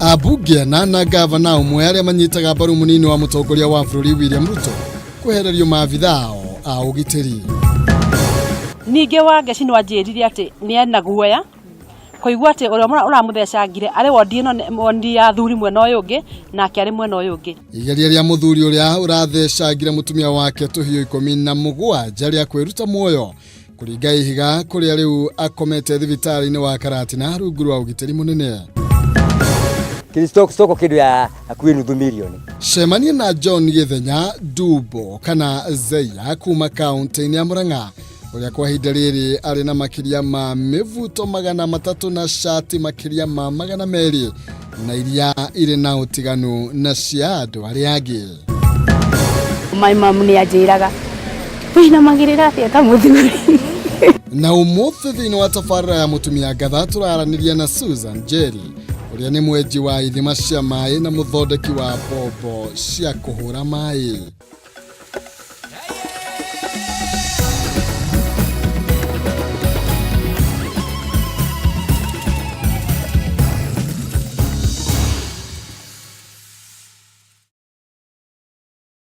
Ambunge ana na gavana ũmwe arĩa manyitaga mbaru mũnini wa mũtongoria wa bũrũri William Ruto kwehererio maabitha ao a ũgitĩri. Ningĩ Wangeci no anjĩrire atĩ nĩ ena guoya kũigua atĩ ũrĩa ũramũthecangire arĩ wondi ĩno, wondi ya athuri mwena ũyũ ũngĩ, nake arĩ mwena ũyũ ũngĩ. Igeria rĩa mũthuri ũrĩa ũrathecangire mũtumia wake tũhiũ 17 rĩa kwĩruta muoyo kũringa ihiga kũrĩa rĩu akomete thibitarĩ-inĩ wa Karatina rungu rwa ũgitĩri mũnene. Stock stock kĩndũ ya hakuhĩ nuthu milioni. Cemania na John Gĩthenya Dumbo kana Zeya kuma kaunti-inĩ ya Murang'a ũrĩa kwa ihinda rĩrĩ arĩ na makĩria ma mĩbuto 300 na cati makĩria ma 200 na iria irĩ na ũtiganu na cia andũ arĩa angĩ. My mom nĩ anjĩraga wĩinamagĩrĩra atĩa ta mũthuri. Na ũmũthĩ thĩinĩ wa tabarĩra ya mũtumia ngatha tũraranĩria na Susan Njeri ũrĩa nĩ mwenji wa ithima cia maĩ na mũthondeki wa mbombo cia kũhũra maĩ.